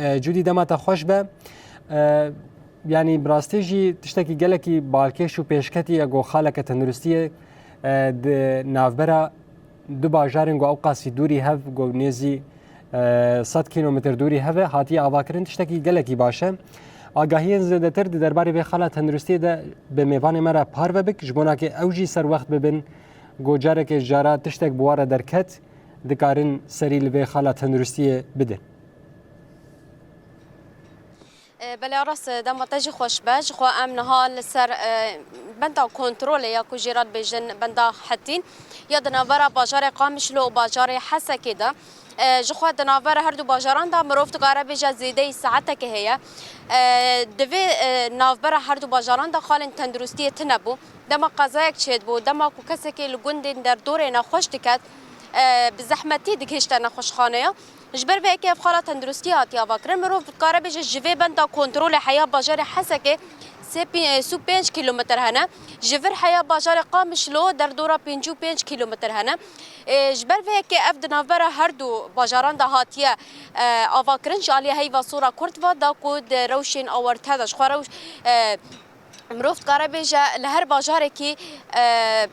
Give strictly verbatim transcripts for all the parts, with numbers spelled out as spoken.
E, Cûdî, dema te xweş be. E, yanî bi rastî jî tiştekî gelekî balkêş û pêşketî ye ku xaleke tenduristiyê, e, di navbera du bajarên ku ew qasî dûrî hev, ku nêzî, e, sed kîlometr dûrî hev e, hatiye avakirin, tiştekî gelekî baş e. Agahiyên zêdetir di derbarê vê xala tenduristiyê de bi mêvanê me re parve bik, ji bona ke ew jî ser wext bibin, ku careke ji cara tiştek bi wan re derket, dikarin serî li vê xala tenduristiyê bidin. E, belê Aras, e, dema te jî xweş be. Ji xwe em niha li ser, e, benda kontrolê ya ku jê re dibêjin benda Hetîn ya di navbera bajarê Qamişlo û bajarê Hesekê de. E, ji xwe di navbera her du bajaran de mirov dikare bêje zêdeyî saeteke heye. E, di vê, e, navbera her du bajaran de xalên tenduristiyê tune bû. Dema qezayek çêdibû, dema ku kesekê li gundên derdorê nexweş diket, e, bi zehmetî digihişte nexweşxaneya. Ji ber vê yekê ev xala tenduristiyê hatiye avakirin. Mirov dikare bêje ji vê benda kontrolê heya bajarê Hesekê sê pê-, sî û pênc kîlometr hene. Ji vir heya bajarê Qamişlo derdora pêncî û pênc kîlometr hene. E, ji ber vê yekê ev di navbera her du bajaran de hatiye, e, avakirin. Ji aliyê Heyva Sora Kurt ve da ku di rewşên awarte de ji xwe rewş, e, mirov dikare bêje li her bajarekî, e,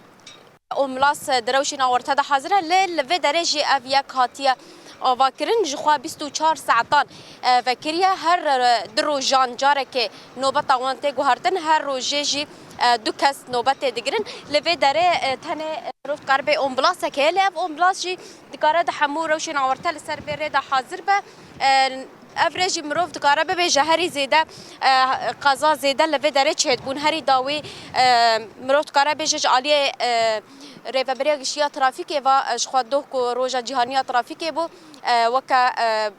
ambulans di rewşên awarte de hazir e, lê li vê derê jî ev yek hatiye avakirin. Ji xwe bîst û çar saetan, e, vekiriye. Her, e, du rojan carekê nobeta wan tê guhertin. Her rojê jî, e, du kes nobetê digirin. Li vê derê, e, tenê, e, mirov dikare bê ambulansek heye, lê ev ambulans jî dikare di hemû rewşên awarte li ser vê rê de hazir be. E, Ev rê jî mirov dikare bibêje herî zêde, e, qeza zêde li vê derê çêdibûn. Herî dawî, e, mirov dikare bêje ji aliyê, e, Rêveberiya Giştî ya Trafîkê ve, e, ji xwe doh ku Roja Cîhanî ya Trafîkê bû, e, weke, e,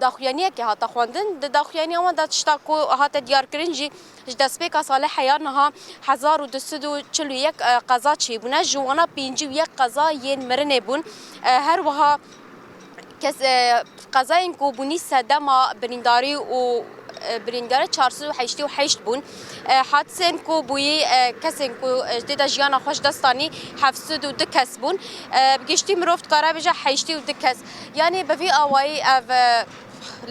daxuyaniyekê hate xwendin. Di daxuyaniya wan de tişta ku hate diyarkirin jî, ji destpêka salê heya niha hezar û du sed û çil û yek, e, qeza çêbûne, ji wana pêncî û yek qeza yên mirinê bûn. E, her wiha kes, e, qezayên ku bûnî sedema birîndarî û, e, birîndarî çar sed û heştê û heşt bûn. E, hadisên ku bûyî, e, kesên ku, e, ji tê de jiyana xwe ji dest danî heft sed û du kes bûn. E, bi giştî mirov dikare bêje heştê û du kes. Yanî bi vî awayî ev, e,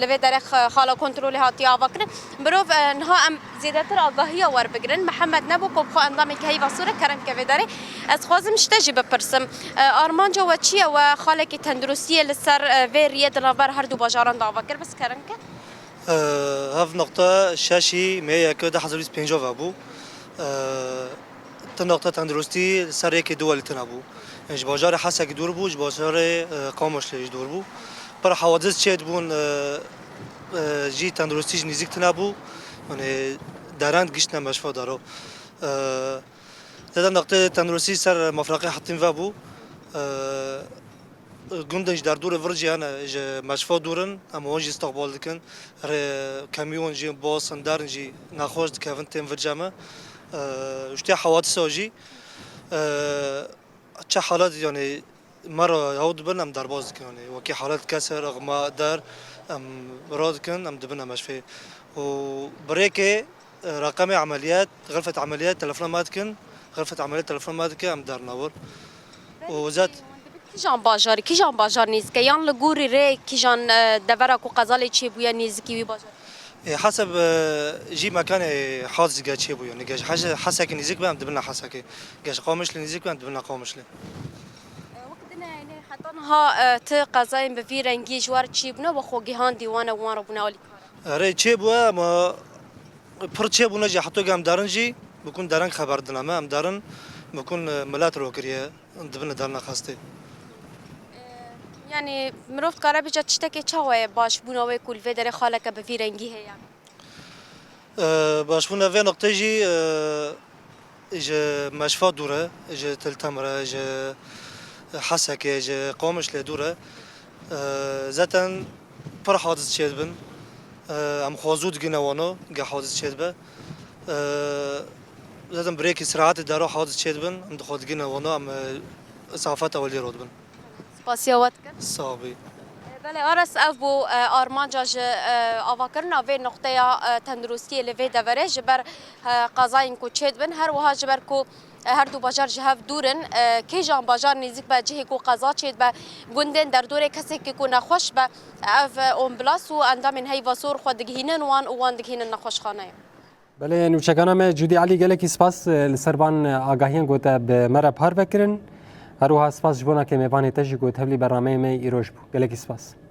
li vê derê x-, xala kontrolê hatiye avakirin. Mirov, e, niha em zêdetir agahiya werbigirin. Mihemed Nebo ku bi xwe endamekî Heyva Sor e, kerem ke vê derê. Ez dixwazim ji te jî bipirsim. E, armanca we çi ye? We xalekî tenduristiyê li ser, e, vê riyê di navber her du bajaran de ava kir, bes kerem ke. E, Ev noqte şeşî meyê yekê du hezar û bîst û pênc ve bû. E, Ti noqte tenduristî li ser rêkê du welî tune bû. Ji bajarê Hesekî dûr bû, ji bajarê, e, Qamişlê jî dûr bû. Pir hawadis çêdibûn, e, e, jî tenduristî jî nêzîk tune bû. Yanî dereng giştine meşfa daro. E, Zêde noqtê tenduristî ser mafraqê Hetîn ve bû. E, Gundên ji derdorê vir jî hene, ji meşfa dûr in, em wan jî îsteqbal dikin. Rê kemîyon jî, bas in, derin jî nexweş dikevin tên vir cem e. Ji tê hewadisa jî, e, çi halet, yanî me re hew dibin, em derbas dikin. Yanî wekî halet kesir, ixma der, em radikin, em dibine meşfê. Û bi rêkê, e, reqemê emeliyat, xirfet emeliyat telefona me dikin, xirfet emeliyat telefona me dike, em derine wir. Û zet- Kîjan bajarî, kîjan bajar nêzîk e? Yan li gorî rê kîjan, e, devera ku qeza lê çêbûye nêzîkî wî bajar? Ê, heseb, e, jî mekanê hadisê ge çêbû, yanî ge ji Hes-, Hesekê nêzîk be, em dibine Hesekê. Ge ji Qamişlê nêzîk be, em dibine Qamişlê. E, wek dine, yanî heta niha, e, ti qezayên bi vî rengî ji we re çêbûne, we xwe gihandî wan e, wan re bûne alîkar? Erê, çêbûye, ama pir çêbûne jî, heta ge em derin jî, bikun dereng xeber dine me, em derin, bikun, e, milet ro kiriye. Dibine derna xestê. Yanî mirov dikare bêje tiştekê çawa ye başbûna wê ku li vê derê xaleke bi vî rengî heye? E, Başbûna vê noqtê jî, e, ji meşfa dûr e, ji Til Temir e, ji Hesekê, ji Qamişlê dûr e. E, zaten pir hadis çêdibin. E, em xwe zû digine wano, ge hadis çêdibe. E, Zaten bi rêkî siraetê dero hadis çêdibin, em dixwe digine wano, em, e, îsafeta welî ro dibin. Spasiya we dikin. Sax bî. Belê, Aras, ev bû, e, armanca ji, e, avakirina vê noqteya, e, tenduristiyê li vê deverê ji ber, e, qezayên ku çêdibin, her wiha ji ber ku Her du bajar ji hev dûr in. Kîjan bajar nêzîk be cihê ku qeza çêdibe, gundên derdorê kesekî ku nexweş be, ev ambulans û endamên heyva sor xwe digihînin wan û wan digihînin nexweşxaneyê. Belê, nûçegana me Cûdî Elî, gelekî spas, e, li ser van, e, agahiyan ku te bi me re parve kirin. Her wiha spas ji bona ke mêvanê te jî ku tevlî bernameyê me îroj bû. Gelekî spas.